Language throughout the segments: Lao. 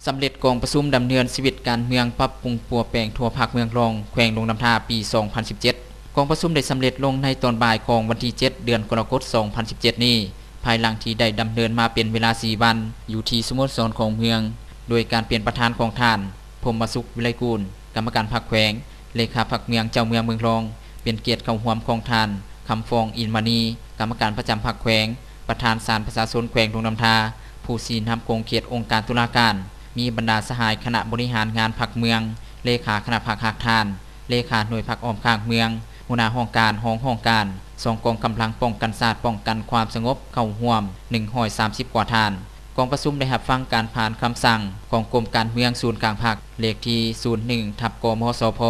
ສຳເລັດກອງປະຊຸມດຳເນີນຊີວິດການເມືອງ ປັບປຸງປົວແປງທົ່ວພາກເມືອງລອງ ແຂວງຫຼວງນ້ຳທາ ປີສອງພັນສິບເຈັດ. ກອງປະຊຸມໄດ້ສຳເລັດລົງໃນຕອນບ່າຍຂອງວັນທີເຈັດ ເດືອນກໍລະກົດ ສອງພັນສິບເຈັດນີ້ ພາຍຫຼັງທີ່ໄດ້ດຳເນີນມາເປັນເວລາສີ່ວັນ ຢູ່ທີ່ສະໂມສອນຂອງເມືອງ ໂດຍການເປັນປະທານຂອງທ່ານ ພົມມະສຸກ ວິໄລກູນ ກຳມະການພັກແຂວງ, ເລຂາພັກເມືອງ ເຈົ້າເມືອງເມືອງລອງ, ເປັນກຽດເຂົ້າຮ່ວມຂອງທ່ານ ຄຳຟອງ ອິນມະນີ ກຳມະການປະຈຳພັກແຂວງ, ປະທານສານປະຊາຊົນແຂວງຫຼວງນ້ຳທາ, ຜູ້ຊີ້ນຳຂົງເຂດອົງການຕຸລາການ, ມີບັນດາສະຫາຍຄະນະບໍລິຫານງານພັກເມືອງ, ເລຂາຄະນະພັກຮາກຖານ, ເລຂາໜ່ວຍພັກອ້ອມຂ້າງເມືອງ, ຫົວໜ້າຫ້ອງການ, ຮອງຫ້ອງການ, ສອງກອງກຳລັງປ້ອງກັນຊາດ, ປ້ອງກັນຄວາມສະຫງົບ ເຂົ້າຮ່ວມໜຶ່ງຮ້ອຍສາມສິບກວ່າທ່ານ. ກອງປະຊຸມໄດ້ຮັບຟັງການຜ່ານຄຳສັ່ງຂອງກົມການເມືອງສູນກາງພັກ ເລກທີສູນໜຶ່ງ ທັບ ກມສພ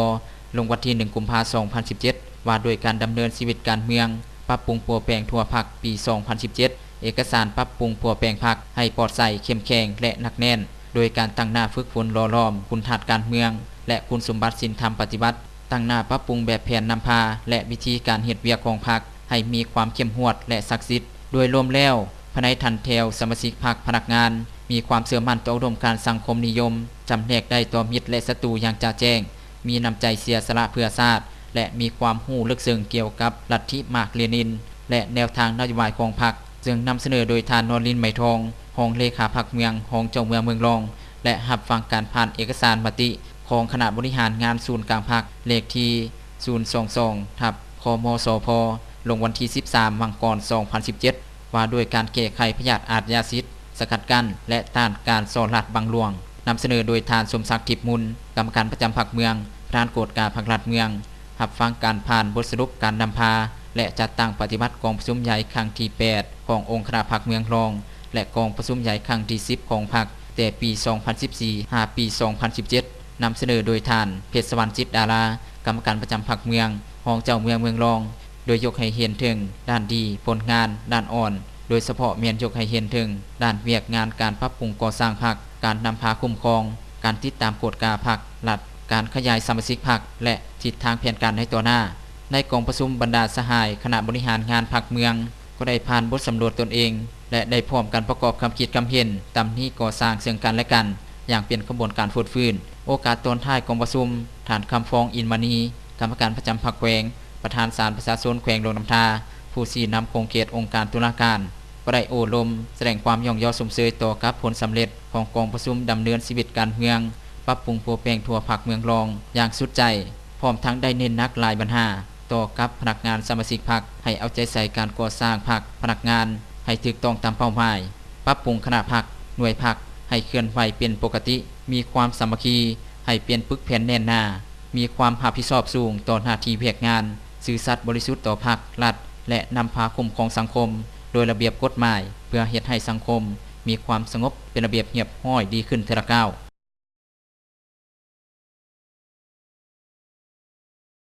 ລົງວັນທີໜຶ່ງ ກຸມພາ ສອງພັນສິບເຈັດ ວ່າດ້ວຍການດຳເນີນຊີວິດການເມືອງ ປັບປຸງປົວແປງທົ່ວພັກ ປີສອງພັນສິບເຈັດ ເອກະສານປັບປຸງປົວແປງພັກໃຫ້ປອດໃສ, ເຂັ້ມແຂງ ແລະ ໜັກແໜ້ນ ໂດຍການຕັ້ງໜ້າຝຶກຝົນຫຼໍ່ຫຼອມຄຸນທາດການເມືອງ ແລະ ຄຸນສົມບັດສິນທຳປະຕິວັດ, ຕັ້ງໜ້າປັບປຸງແບບແຜນນຳພາ ແລະ ວິທີການເຮັດວຽກຂອງພັກໃຫ້ມີຄວາມເຂັ້ມງວດ ແລະ ສັກສິດ. ໂດຍລວມແລ້ວ, ພາຍໃນຖັນແຖວສະມາຊິກພັກ, ພະນັກງານ ມີຄວາມເຊື່ອໝັ້ນຕໍ່ອຸດົມການສັງຄົມນິຍົມ, ຈຳແນກໄດ້ຕໍ່ມິດ ແລະ ສັດຕູຢ່າງຈະແຈ້ງ, ມີນ້ຳໃຈເສຍສະຫຼະເພື່ອຊາດ ແລະ ມີຄວາມຮູ້ເລິກເຊິ່ງກ່ຽວກັບລັດທິມາກເລນິນ ແລະ ແນວທາງນະໂຍບາຍຂອງພັກ, ເຊິ່ງນຳສະເໜີໂດຍທ່ານ ນອນລິນ ໄມທອງ ຮອງເລຂາພັກເມືອງ, ຮອງເຈົ້າເມືອງເມືອງລອງ ແລະ ຮັບຟັງການຜ່ານເອກະສານມະຕິຂອງຄະນະບໍລິຫານງານສູນກາງພັກ ເລກທີສູນສອງສອງ ທັບ ຄມສພ ລົງວັນທີສິບສາມ ມັງກອນ ສອງພັນສິບເຈັດ ວ່າດ້ວຍການແກ້ໄຂພະຍາດອາດຢາສິດ, ສະກັດກັ້ນ ແລະ ຕ້ານການສໍ້ລາດບັງຫຼວງ, ນຳສະເໜີໂດຍທ່ານ ສົມສັກ ທິບມຸນ ກຳມະການປະຈຳພັກເມືອງ, ປະທານກວດກາພັກລັດເມືອງ, ຮັບຟັງການຜ່ານບົດສະຫຼຸບການນຳພາ ແລະ ຈັດຕັ້ງປະຕິບັດກອງປະຊຸມໃຫຍ່ຄັ້ງທີແປດ ຂອງອົງຄະນະພັກເມືອງລອງ ແລະ ກອງປະຊຸມໃຫຍ່ຄັ້ງທີສິບຂອງພັກ ແຕ່ປີສອງພັນສິບສີ່ ຫາປີສອງພັນສິບເຈັດ ນຳສະເໜີໂດຍທ່ານ ເພັດສະຫວັນ ຈິດດາລາ ກຳມະການປະຈຳພັກເມືອງ, ຮອງເຈົ້າເມືອງເມືອງລອງ, ໂດຍຍົກໃຫ້ເຫັນເຖິງດ້ານດີ, ຜົນງານ, ດ້ານອ່ອນ, ໂດຍສະເພາະແມ່ນຍົກໃຫ້ເຫັນເຖິງດ້ານວຽກງານການປັບປຸງກໍ່ສ້າງພັກ, ການນຳພາຄຸ້ມຄອງ, ການຕິດຕາມກວດກາພັກລັດ, ການຂະຫຍາຍສະມາຊິກພັກ ແລະ ທິດທາງແຜນການໃນຕໍ່ໜ້າ. ໃນກອງປະຊຸມ, ບັນດາສະຫາຍຄະນະບໍລິຫານງານພັກເມືອງ ກໍໄດ້ຜ່ານບົດສຳຫຼວດຕົນເອງ ແລະ ໄດ້ພ້ອມກັນປະກອບຄຳຄິດຄຳເຫັນ, ຕຳໜິກໍ່ສ້າງເຊິ່ງກັນແລະກັນຢ່າງເປັນຂະບວນການຟົດຟື້ນ. ໂອກາດຕອນທ້າຍກອງປະຊຸມ, ທ່ານ ຄຳຟອງ ອິນມະນີ ກຳມະການປະຈຳພັກແຂວງ, ປະທານສານປະຊາຊົນແຂວງຫຼວງນ້ຳທາ, ຜູ້ຊີ້ນຳຂົງເຂດອົງການຕຸລາການ ກໍໄດ້ໂອ້ລົມສະແດງຄວາມຍ້ອງຍໍຊົມເຊີຍຕໍ່ກັບຜົນສຳເລັດຂອງກອງປະຊຸມດຳເນີນຊີວິດການເມືອງ ປັບປຸງປົວແປງທົ່ວພັກເມືອງລອງຢ່າງສຸດໃຈ, ພ້ອມທັງໄດ້ເນັ້ນໜັກຫຼາຍບັນຫາຕໍ່ກັບພະນັກງານສະມາຊິກພັກ ໃຫ້ເອົາໃຈໃສ່ການກໍ່ສ້າງພັກ, ພະນັກງານໃຫ້ຖືກຕ້ອງຕາມເປົ້າໝາຍ, ປັບປຸງຄະນະພັກ, ໜ່ວຍພັກໃຫ້ເຄື່ອນໄຫວເປັນປົກກະຕິ, ມີຄວາມສາມັກຄີໃຫ້ເປັນປຶກແຜ່ນແໜ້ນໜາ, ມີຄວາມຮັບຜິດຊອບສູງຕໍ່ໜ້າທີ່ວຽກງານ, ຊື່ສັດບໍລິສຸດຕໍ່ພັກ, ລັດ ແລະ ນຳພາຄຸ້ມຄອງສັງຄົມ ໂດຍລະບຽບກົດໝາຍ ເພື່ອເຮັດໃຫ້ສັງຄົມມີຄວາມສະຫງົບ ເປັນລະບຽບຮຽບຮ້ອຍດີຂຶ້ນເທື່ອລະກ້າວ.